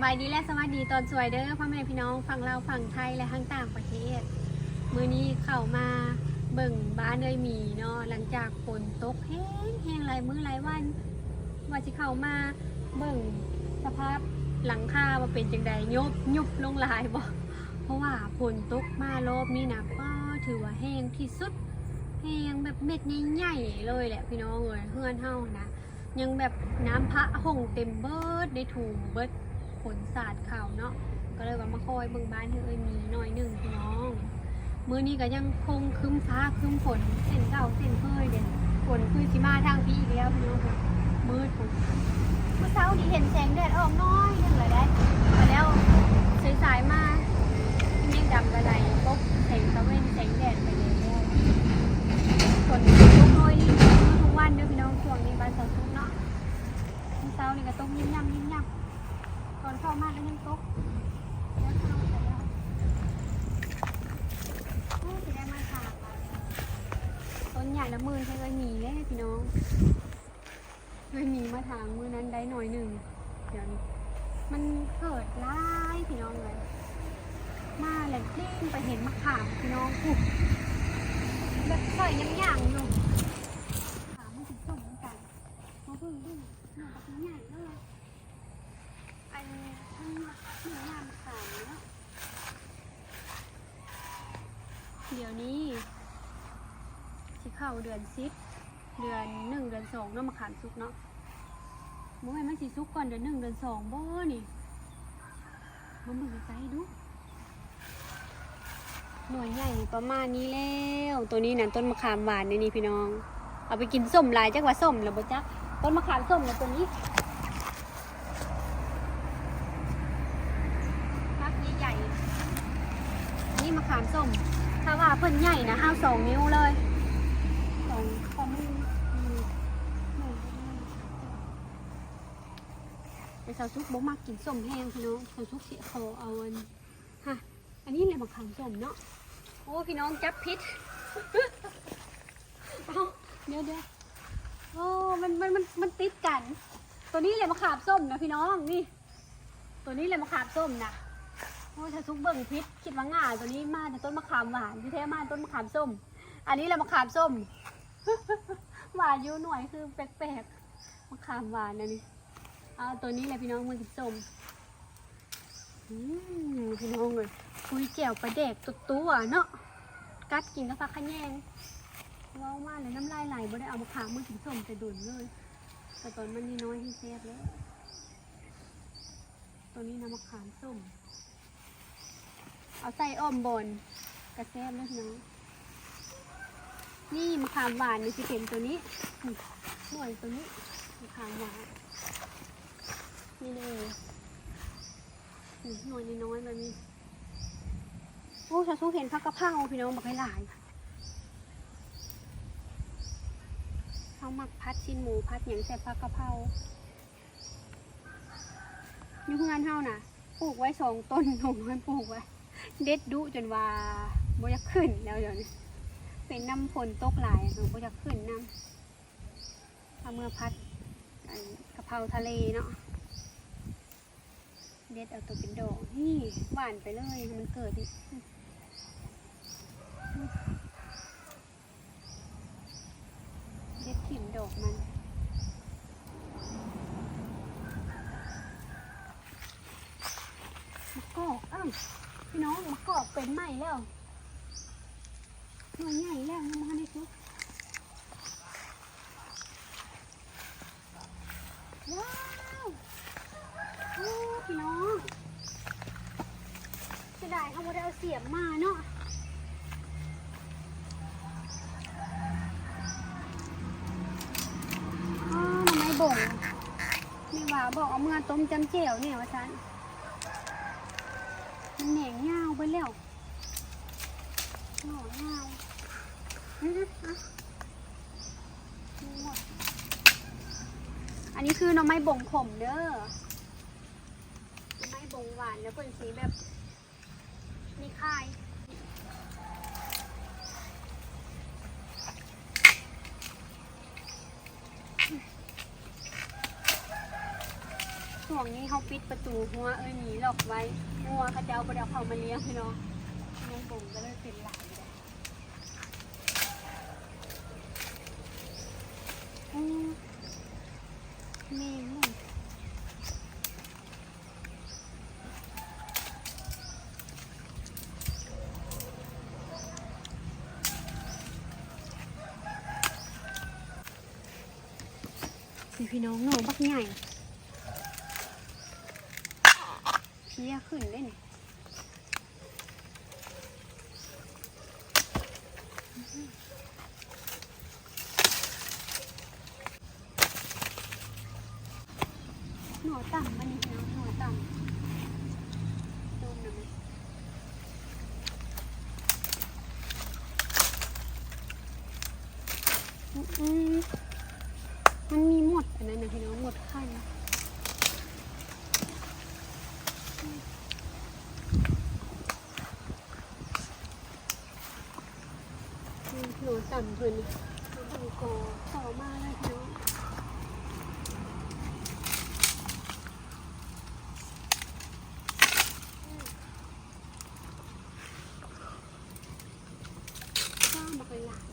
ສະບາຍດີ ແລະ ສະຫວັດດີຕອນສວຍເດີ ພໍ່ແມ່ພີ່ນ້ອງຝັ່ງລາວ ຝັ່ງໄທ ແລະ ທັງຕ່າງປະເທດ. ມື້ນີ້ເຂົ້າມາເບິ່ງບ້ານເອື້ອຍໝີເນາະ, ຫຼັງຈາກຝົນຕົກແຮງໆ ຫຼາຍມື້ຫຼາຍວັນ ວ່າຊິເຂົ້າມາເບິ່ງສະພາບຫຼັງຄາວ່າເປັນຈັ່ງໃດ, ຍຸບ ຍຸບລົງຫຼາຍບໍ່? ເພາະວ່າຝົນຕົກມາລອບນີ້ນະ ປ້າ ຖືວ່າແຮງທີ່ສຸດ, ແຮງແບບເມັດໃຫຍ່ໆ ເລີຍແຫຼະພີ່ນ້ອງເອີຍ. ເຮືອນເຮົານະ ຍັງແບບນ້ຳພະຫົ່ງເຕັມເບິດ ໄດ້ຖູເບິດ ຝົນສາດເຂົ້າເນາະ, ກໍເລີຍວ່າມາຄອຍເບິ່ງບ້ານເອື້ອຍໝີໜ້ອຍໜຶ່ງພີ່ນ້ອງ. ມື້ນີ້ກໍຍັງຄົງຄຶ້ມຟ້າຄຶ້ມຝົນເຊັ່ນເກົ່າເຊັ່ນເຄີຍເດ້, ຝົນຄືຊິມາທາງພີ້ອີກແລ້ວພີ່ນ້ອງ. ມືດພຸ້ນ ມື້ເຊົ້ານີ້ເຫັນແສງແດດອອກໜ້ອຍໜຶ່ງແລ້ວໄດ໋, ມາແລ້ວສາຍໆມາ ເມກດຳກະໄຫຼປົກແສງຕາເວັນແສງແດດໄປແລ້ວ. ຝົນຕົກໂຮຍລິນທຸກມື້ທຸກວັນເດີພີ່ນ້ອງ ຊ່ວງນີ້ບ້ານຊາວສຸກເນາະ. ມື້ເຊົ້ານີ້ກໍຕົກຍິບໆ ຍິບໆ ຕອນເຊົ້າມາກໍຍັງຕົກ. ໂອ້ ຊິໄດ້ມາຖາງ ຕົ້ນຫຍ້າລະມື່ນໃຫ້ເອື້ອຍໝີເດ້ພີ່ນ້ອງ. ເອື້ອຍໝີມາຖາງມື້ນັ້ນໄດ້ໜ້ອຍໜຶ່ງ, ດຽວນີ້ມັນເກີດຫຼາຍພີ່ນ້ອງເອີຍ. ມາແລ້ວປີ້ງໄປເຫັນມະຂາມພີ່ນ້ອງ ພຸ້ນ ແບບຂ້ອຍຍັງຍ່າງຢູ່. ມະຂາມມັນຊິສົ້ມນຳກັນ, ມາເບິ່ງດູ ໜ່ວຍບັກໃຫຍ່ເລີຍ. ອັນທັງໜ່ວຍຍາມຂາຍເນາະ. ດຽວນີ້ຊິເຂົ້າເດືອນສິບ ເດືອນໜຶ່ງ ເດືອນສອງເນາະ ມະຂາມສຸກເນາະ. ບໍ່ແມ່ນມັນຊິສຸກກ່ອນເດືອນໜຶ່ງ ເດືອນສອງບໍ່ນີ້? ມາເບິ່ງໃກ້ໆດູ. ໜ່ວຍໃຫຍ່ປະມານນີ້ແລ້ວ. ໂຕນີ້ນະ ຕົ້ນມະຂາມຫວານນີ້ພີ່ນ້ອງ, ເອົາໄປກິນສົ້ມຫຼາຍ ຈັກວ່າສົ້ມແລ້ວບໍ່ຈັກ. ຕົ້ນມະຂາມສົ້ມນະໂຕນີ້ ຝັກໃຫຍ່ໆ. ອັນນີ້ມະຂາມສົ້ມ, ຖ້າວ່າເພິ່ນໃຫຍ່ນະ ຮາວສອງນິ້ວເລີຍ, ສອງ ສອງນິ້ວ. ແຕ່ສາວສຸກບໍ່ມັກກິນສົ້ມແຮງພີ່ນ້ອງ, ສາວສຸກຊິຂໍເອົາອັນ ຮະ ອັນນີ້ແຫຼະມະຂາມສົ້ມເນາະ. ໂອ້ ພີ່ນ້ອງຈັບຜິດ. ເອົ້າ ດຽວໆ ໂອ້ ມັນ ມັນ ມັນ ມັນຕິດກັນ. ໂຕນີ້ແຫຼະມະຂາມສົ້ມນະພີ່ນ້ອງ, ນີ້ ໂຕນີ້ແຫຼະມະຂາມສົ້ມນະ. ໂອ້ ສາວສຸກເບິ່ງຜິດ ຄິດວ່າງ່າ ໂຕນີ້ມາແຕ່ຕົ້ນມະຂາມຫວານ, ທີ່ແທ້ມາຕົ້ນມະຂາມສົ້ມ. ອັນນີ້ແຫຼະມະຂາມສົ້ມ. ຫວານຢູ່, ໜ່ວຍຄືແປກໆ. ມະຂາມຫວານອັນນີ້. ເອົາໂຕນີ້ແຫຼະພີ່ນ້ອງ ມາກິນສົ້ມ. ອືມ ພີ່ນ້ອງເອີຍ ຄຸຍແຈ່ວປາແດກຕົວໆເນາະ, ກັດກິນກັບຜັກຂະແຍງ. ເວົ້າມາແລ້ວນ້ຳລາຍໄຫຼ, ບໍ່ໄດ້ເອົາມະຂາມມາກິນສົ້ມແຕ່ດົນເລີຍ, ແຕ່ຕອນມັນນ້ອຍໆ ແຮງແຊບແລ້ວ. ໂຕນີ້ນະ ມະຂາມສົ້ມ. ເອົາໃສ່ອ້ອມບ່ອນກະແຊບເລີຍພີ່ນ້ອງ. ນີ້ມະຂາມຫວານນີ້ຊິເປັນໂຕນີ້, ນີ້ ໜ່ວຍໂຕນີ້ ມະຂາມຫວານ ນີ້ເດ້. ນີ້ໜ່ວຍນ້ອຍໆແບບນີ້. ໂອ້ ສາວສຸກເຫັນຜັກກະເພົາພີ່ນ້ອງ ບັກຫຼາຍໆ. ເຮົາມັກຜັດຊີ້ນໝູ ຜັດຫຍັງໃສ່ຜັກກະເພົາ. ຢູ່ເຮືອນເຮົານະ ປູກໄວ້ສອງຕົ້ນ, ນ້ອງນ້ອຍປູກໄວ້ ເດັດດຸຈົນວ່າບໍ່ຢາກຂຶ້ນແລ້ວດຽວນີ້, ເປັນນຳຝົນຕົກຫຼາຍ ບໍ່ຢາກຂຶ້ນນຳ. ເອົາເມືອຜັດ ອັນ ກະເພົາທະເລເນາະ, ເດັດເອົາໂຕເປັນດອກ. ນີ້ ຫວ່ານໄປເລີຍ ໃຫ້ມັນເກີດນີ້. ເດັດຖິ້ມດອກມັນ. ມະກອກ ອ້າວ ພີ່ນ້ອງ ມະກອກເປັນໃໝ່ແລ້ວ, ໜ່ວຍໃຫຍ່ແລ້ວ ຍັງບໍ່ທັນໄດ້ສຸກ. ວ້າວ ໂອ້ ພີ່ນ້ອງ ເສຍດາຍເຮົາບໍ່ໄດ້ເອົາສຽມມາເນາະ. ອໍ ໜໍ່ໄມ້ບົງ ແມ່ວ່າບອກເອົາເມືອຕົ້ມຈ້ຳແຈ່ວແດ່ວ່າຊັ້ນ, ມັນແໜງຍາວເບິດແລ້ວ. ໜໍ່ຍາວ ອືມ ອະ ອັນນີ້ຄືໜໍ່ໄມ້ບົງຂົມເດີ, ໜໍ່ໄມ້ບົງຫວານ ແລ້ວເພິ່ນຊິແບບມີຄາຍ. ຊ່ວງນີ້ເຮົ າປິດປະຕູຮົ້ວເອື້ອຍໝີລັອກໄວ້ ງົວເຂົາເຈົ້າບໍ່ໄດ້ເອົາເຂົ້າມາລ້ຽງພີ່ນ້ອງ ຍັງບົ່ງກໍເລີຍເປັນຫຼາຍຢູ່. ອືມ ແມ່ນ ນີ້ພີ່ນ້ອງ ໜໍ່ບັກໃຫຍ່ ເພຍຂຶ້ນເດ້ນີ້. ໜໍ່ຕ່ຳ ອັນນີ້ເນາະ ໜໍ່ຕ່ຳ ຕົ້ມນຳ ອືມ ມັນມີມົດອັນນັ້ນນະພີ່ນ້ອງ ມົດໄຂ່ ໂນດຕ່ຳເພິ່ນ ເບິ່ງກໍຕໍ່ມາເລີຍພີ່ນ້ອງ ວ້າວ ບັກຫຼາຍໆ.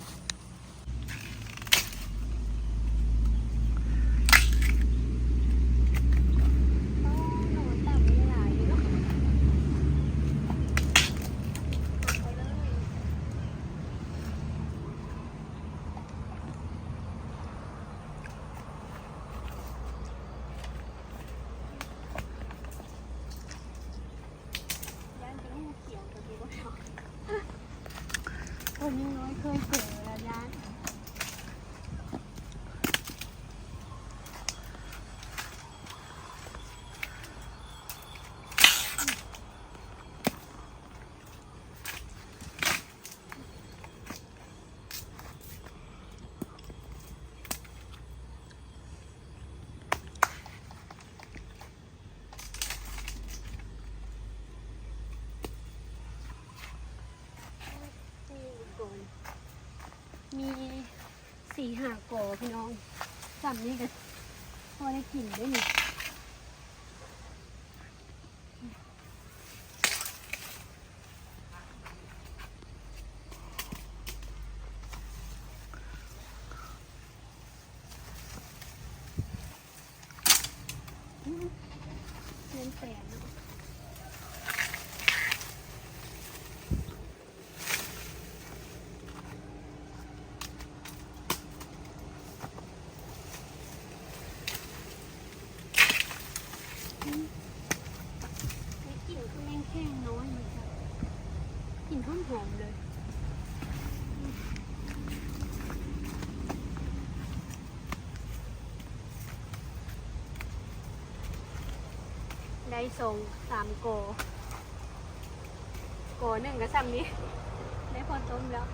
ຢ້ານເປັນຫູຂຽວ ແຕ່ບໍ່ເອົາ ຄົນຍັງນ້ອຍເຄີຍເຈີແລ້ວຢ້ານ. ມີສີ່ຫ້າກໍພີ່ນ້ອງ ຊ່ຳນີ້ກໍພໍໄດ້ກິນເດ້ນີ້. ອືມ ແມ່ນແປນເນາະ ອືມ ໄດ້ກິ່ນຄືແມງແຄງນ້ອຍເລີຍຈ້ະ ກິ່ນຫອມໆເລີຍ. ໄດ້ສອງສາມກໍ ກໍໜຶ່ງກໍຊ່ຳນີ້ ໄດ້ພໍຕົ້ມແລ້ວ.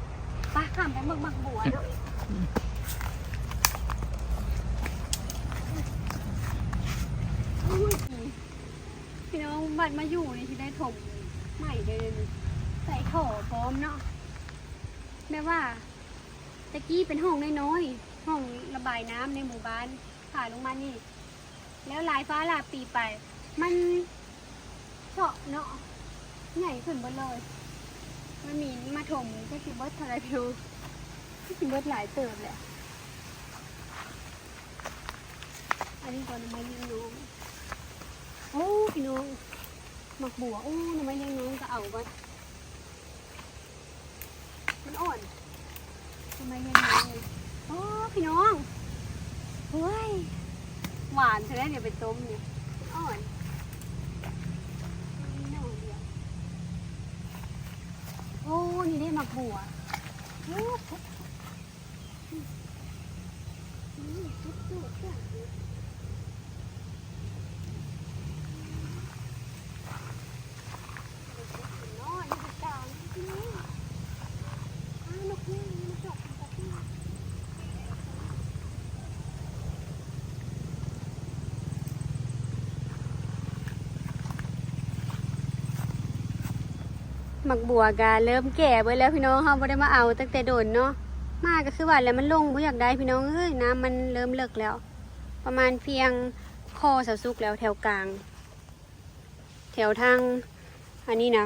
ໄປ ຂ້າມໄປເບິ່ງໝາກບົວເນາະ. ອືມ ພີ່ນ້ອງ ບັດມາຢູ່ນີ້ຊິໄດ້ຖົມໃໝ່ເດ້ ໃສ່ທໍ່ພ້ອມເນາະ ແບບວ່າ ແຕ່ກີ້ເປັນຮ່ອງນ້ອຍໆ ຮ່ອງລະບາຍນ້ຳໃນໝູ່ບ້ານ ພາລົງມານີ້ ແລ້ວຫຼາຍຟ້າຫຼາຍປີໄປ ມັນເຊາະເນາະ ໃຫຍ່ຂຶ້ນເບິດເລີຍ. ມັນມີມາຖົມ ຈັກຊິເບິດເທົ່າໃດພີ່ນ້ອງ ຊິເບິດຫຼາຍເຕີບແຫຼະ. ອັນນີ້ກໍໜໍ່ໄມ້ລີງນ້ອງ ໂອ້ ພີ່ນ້ອງ ໝາກບົວ ໂອ້ ໜໍ່ໄມ້ລີງນ້ອງກໍເອົາກ່ອນ. ມັນອ່ອນ ທຳໄມຍັງໄງ? ໂອ້ ພີ່ນ້ອງ ໂອ້ຍ ຫວານແທ້ ດຽວໄປຕົ້ມນີ້ ມັນອ່ອນ ມີໜໍ່ດຽວ. ໂອ້ ນີ້ເດ້ໝາກບົວ ໂອ້ ອືມ ຈຸດໆ ໝາກບົວກະເລີ່ມແກ່ເບິດແລ້ວພີ່ນ້ອງ ເຮົາບໍ່ໄດ້ມາເອົາຕັ້ງແຕ່ດົນເນາະ ມາກະຄືວ່າແຫຼະ ມັນລົງບໍ່ຢາກໄດ້ພີ່ນ້ອງເອີຍ ນ້ຳມັນເລີ່ມເລິກແລ້ວ ປະມານພຽງຄໍສາວສຸກແລ້ວແຖວກາງ. ຖວທາງອັນນີ້ນະ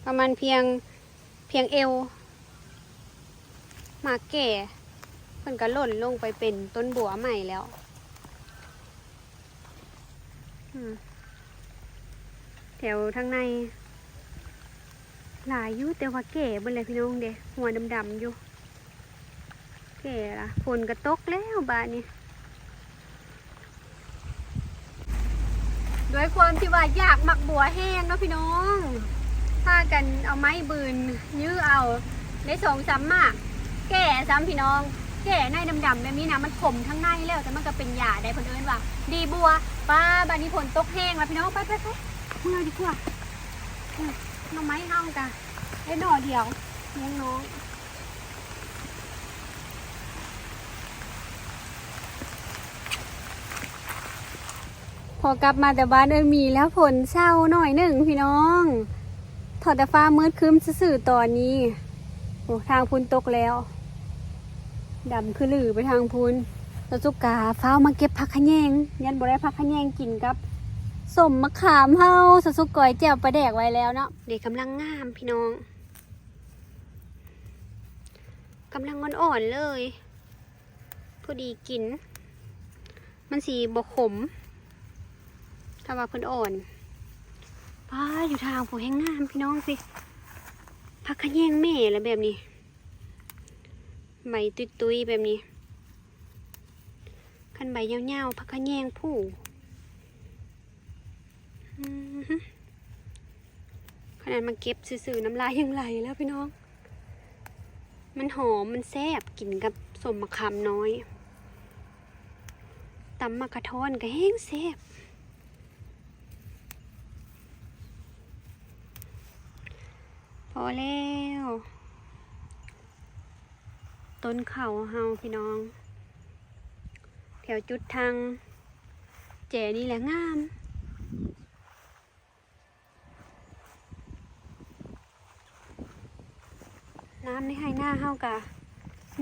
ປະມານພຽງ ພຽງເອວ ໝາກແກ່ ເພິ່ນກໍຫຼົ່ນລົງໄປເປັນຕົ້ນບົວໃໝ່ແລ້ວ. ອືມ ແຖວທາງໃນຫຼາຍຢູ່ ແຕ່ວ່າແກ່ເບິດແລ້ວພີ່ນ້ອງເດ້ ຫົວດຳໆຢູ່ ແກ່ລະ ຝົນກໍຕົກແລ້ວບາດນີ້. ດ້ວຍຄວາມທີ່ວ່າຢາກໝາກບົວແຮງເນາະພີ່ນ້ອງ ພາກັນເອົາໄມ້ບືນຢື້ເອົາ ໄດ້ສອງສາມໝາກ ແກ່ຊ້ຳພີ່ນ້ອງ ແກ່ໃນດຳໆແບບນີ້ນະ ມັນຂົມທາງໃນແລ້ວ ແຕ່ມັນກໍເປັນຢາໄດ໋ ເພິ່ນເອີ້ນວ່າດີບົວ. ປ້າ ບາດນີ້ຝົນຕົກແຮງແລ້ວພີ່ນ້ອງ ໄປໆໆ ເມືອດີກວ່າ. ອືມ ໜໍ່ໄມ້ເຮົາກະໄດ້ໜໍ່ດຽວ ຍັງນ້ອຍ. ພໍກັບມາແຕ່ບ້ານເອື້ອຍໝີແລ້ວ ຝົນເຊົາໜ້ອຍໜຶ່ງພີ່ນ້ອງ ຖອດແຕ່ຟ້າມືດຄຶ້ມຊື່ໆຕອນນີ້. ໂອ້ ທາງພຸ້ນຕົກແລ້ວ ດຳຄືລືໄປທາງພຸ້ນ. ສາວສຸກກະຟ້າວມາເກັບຜັກຂະແຍງ ຍັງບໍ່ໄດ້ຜັກຂະແຍງກິນກັບສົ້ມມະຂາມເຮົາ. ສາວສຸກກອຍແຈ່ວປາແດກໄວ້ແລ້ວເນາະ ເດ ກຳລັງງາມພີ່ນ້ອງ ກຳລັງອ່ອນໆເລີຍ. ພໍດີກິນ ມັນຊິບໍ່ຂົມ ຖ້າວ່າເພິ່ນອ່ອນ. ປ້າ ຢູ່ທາງຜູ້ແຮງງາມພີ່ນ້ອງ ຊິ ຜັກຂະແຍງແມ່ລະແບບນີ້ ໃບຕຸ້ຍໆແບບນີ້. ຄັນໃບຍາວໆ ຜັກຂະແຍງຜູ້ ອືມ ຂະໜາດມາເກັບຊື່ໆ ນ້ຳລາຍຍັງໄຫຼແລ້ວພີ່ນ້ອງ. ມັນຫອມ ມັນແຊບ ກິນກັບສົ້ມມະຂາມນ້ອຍ ຕຳໝາກກະທ້ອນກໍແຮງແຊບ. ພໍແລ້ວ ຕົ້ນເຂົ້າເຮົາພີ່ນ້ອງ ແຖວຈຸດທາງແຈນີ້ແຫຼະງາມ. ນ້ຳໃນໄຮ່ນາເຮົາກະ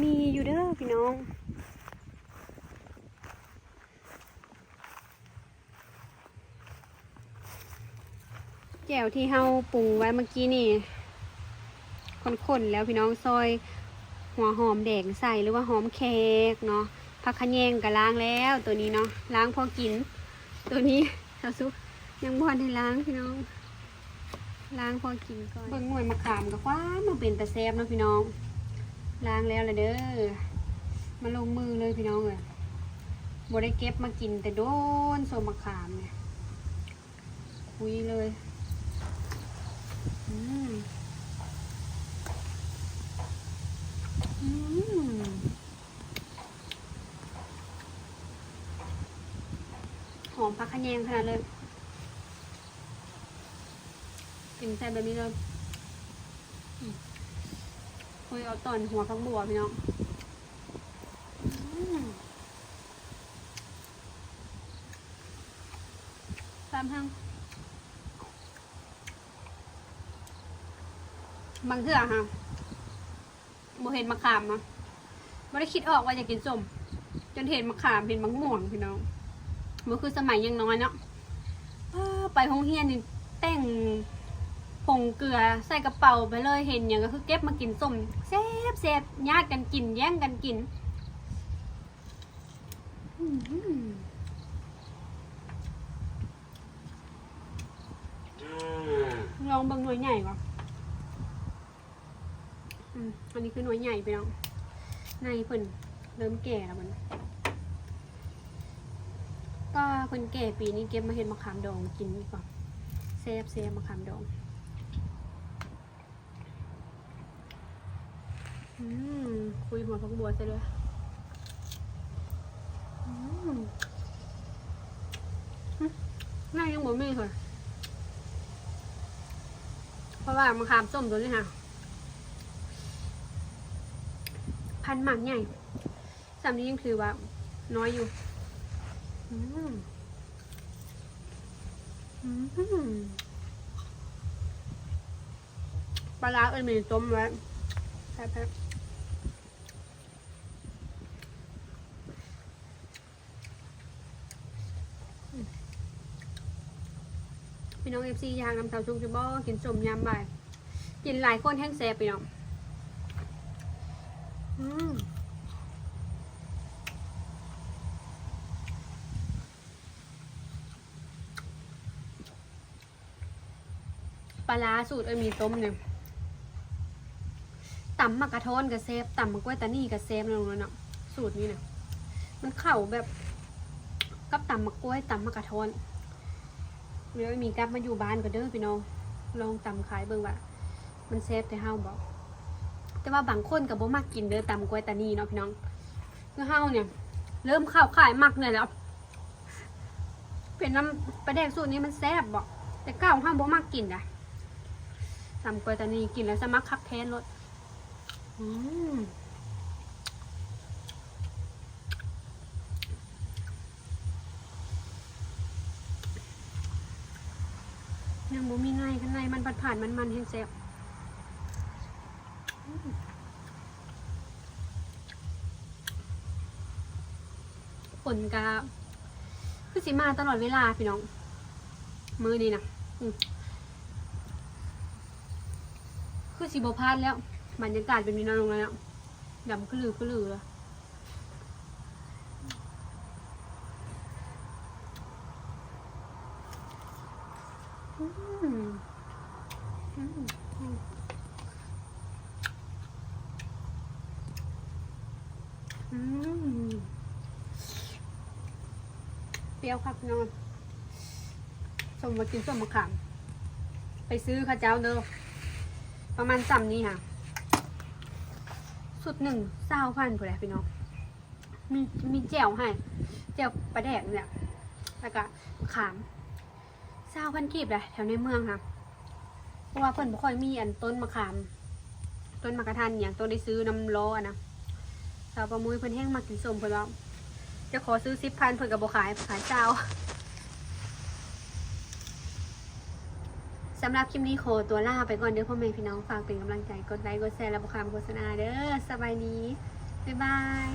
ມີຢູ່ເດີພີ່ນ້ອງ. ແຈ່ວທີ່ເຮົາປຸງໄວ້ເມື່ອກີ້ນີ້ ຂ້ນໆແລ້ວພີ່ນ້ອງ ຊອຍຫົວຫອມແດງໃສ່ ຫຼືວ່າຫອມແຂກເນາະ. ຜັກຂະແຍງກະລ້າງແລ້ວ ໂຕນີ້ເນາະ ລ້າງພໍກິນ. ໂຕນີ້ ສາວສຸກຍັງບໍ່ທັນໄດ້ລ້າງພີ່ນ້ອງ ລ້າງພໍກິນກ່ອນ. ເບິ່ງໜ່ວຍມະຂາມກໍ ວ້າ ມັນເປັນຕາແຊບເນາະພີ່ນ້ອງ. ລ້າງແລ້ວລະເດີ ມາລົງມືເລີຍພີ່ນ້ອງເອີຍ. ບໍ່ໄດ້ເກັບມາກິນແຕ່ດົນ ສົ້ມມະຂາມນີ້ ຄຸຍເລີຍ. ອືມ ອືມ ຫອມຜັກຂະແຍງຂະໜາດເລີຍ ກິນໃສ່ແບບນີ້ເລີຍ. ອືມ ຄຸຍເອົາຕອນຫົວຜັກບົວພີ່ນ້ອງ. ອືມ ແຊບແຮງ. ບາງເທື່ອຫາ ບໍ່ເຫັນມະຂາມນະ ບໍ່ໄດ້ຄິດອອກວ່າຢາກກິນສົ້ມ ຈົນເຫັນມະຂາມ ເຫັນໝາກມ່ວງພີ່ນ້ອງ. ບໍ່ຄືສະໄໝຍັງນ້ອຍເນາະ ເອີ ໄປໂຮງຮຽນນີ້ແຕ່ງຜົງເກືອໃສ່ກະເປົາໄປເລີຍ ເຫັນຫຍັງກໍຄືເກັບມາກິນສົ້ມ ແຊບໆ ຍາດກັນກິນ ແຍ່ງກັນກິນ. ອືມ ລອງເບິ່ງໜ່ວຍໃຫຍ່ກ່ອນ. ອືມ ອັນນີ້ຄືໜ່ວຍໃຫຍ່ພີ່ນ້ອງ ໃນເພິ່ນເລີ່ມແກ່ແລ້ວບັດນີ້. ກໍເພິ່ນແກ່ປີນີ້ ເກັບມາເຮັດມະຂາມດອງກິນດີກວ່າ ແຊບໆ ມະຂາມດອງ. ອືມ ຄຸຍຫົວຜັກບົວໃສ່ເລີຍ. ອືມ ອືມ ໃນຍັງບໍ່ມີເລີຍ ເພາະວ່າມະຂາມສົ້ມໂຕນີ້ຫາ ພັນໝາກໃຫຍ່ ສ່ຳນີ້ຍັງຖືວ່ານ້ອຍຢູ່. ອືມ ອືມ ປາຮ້າເອື້ອຍມີຕົ້ມໄວ້ ແຊບໆ. ອືມ ເປັ ພີ່ນ້ອງ ເອັຟຊີ ຢາກນຳເຕົ້າສຸກຢູ່ບໍ່? ກິນສົ້ມຍາມບ່າຍ ກິນຫຼາຍຄົນແຮງແຊບ ພີ່ນ້ອງ. ອືມ ປາຮ້າສູດເອື້ອຍມີຕົ້ມນີ້ ຕຳໝາກກະທ້ອນກໍແຊບ ຕຳໝາກກ້ວຍຕານີກໍແຊບເນາະ ເນາະ ສູດນີ້ນະ. ມັນເຂົ້າແບບກັບຕຳໝາກກ້ວຍ ຕຳໝາກກະທ້ອນ. ດຽວເອື້ອຍມີກັບມາຢູ່ບ້ານກ່ອນເດີພີ່ນ້ອງ ລອງຕຳຂາຍເບິ່ງວ່າມັນແຊບແຕ່ເຮົາບໍ່. ແຕ່ວ່າບາງຄົນກໍບໍ່ມັກກິນເດີ ຕຳກ້ວຍຕານີເນາະພີ່ນ້ອງ. ຄືເຮົານີ້ເລີ່ມເຂົ້າຄ້າຍມັກແດ່ແລ້ວ ເປັນນຳປາແດກສູດນີ້ມັນແຊບບໍ່ ແຕ່ເກົ່າເຮົາບໍ່ມັກກິນໃດ໋. ຕຳກ້ວຍຕານີກິນແລ້ວສະໝັກຄັກແຄ້ນໂລດ. ອືມ ຍັງບໍ່ມີໃນ ຄັນໃນມັນຜັດໆ ມັນໆ ແຮງແຊບ. ອືມ ຝົນກະຄືຊິມາຕະຫຼອດເວລາພີ່ນ້ອງ ມື້ນີ້ນະ. ອືມ ຄືຊິບໍ່ພາດແລ້ວ ບັນຍາກາດແບບນີ້ເນາະ ລົງແລ້ວເນາະ ດຳຄະລືຄະລືເລີຍ. ອືມ ອືມ ອືມ ອືມ ປ່ຽວຄັກເນາະ. ສົມວ່າກິນສົ້ມມະຂາມ ໄປຊື້ເຂົາເຈົ້າເດີ ປະມານສ່ຳນີ້ຫາ ຊຸດໜຶ່ງຊາວພັນພຸ້ນແຫຼະພີ່ນ້ອງ. ມີ ມີແຈ່ວໃຫ້ ແຈ່ວປາແດກນີ້ແຫຼະ ແລ້ວກະມະຂາມ ຊາວພັນກີບແຫຼະ ແຖວໃນເມືອງຫັ້ນ. ເພາະວ່າເພິ່ນບໍ່ຄ່ອຍມີອັນຕົ້ນມະຂາມ ຕົ້ນໝາກກະທັນຫຍັງ ຕ້ອງໄດ້ຊື້ນຳລໍຫັ້ນນະ. ສາວປາມຸ້ຍເພິ່ນແຮ່ງມັກກິນສົ້ມ ເພິ່ນວ່າ ຈະຂໍຊື້ສິບພັນ ເພິ່ນກໍບໍ່ຂາຍ ຂາຍຊາວ. ສຳລັບຄລິບນີ້ຂໍຕົວລາໄປກ່ອນເດີພໍ່ແມ່ພີ່ນ້ອງ ຝາກເປັນກຳລັງໃຈ ກົດໄລ ກົດແຊ ແລະ ບໍ່ຂ້າມໂຄສະນາເດີ. ສະບາຍດີ ບາຍບາຍ.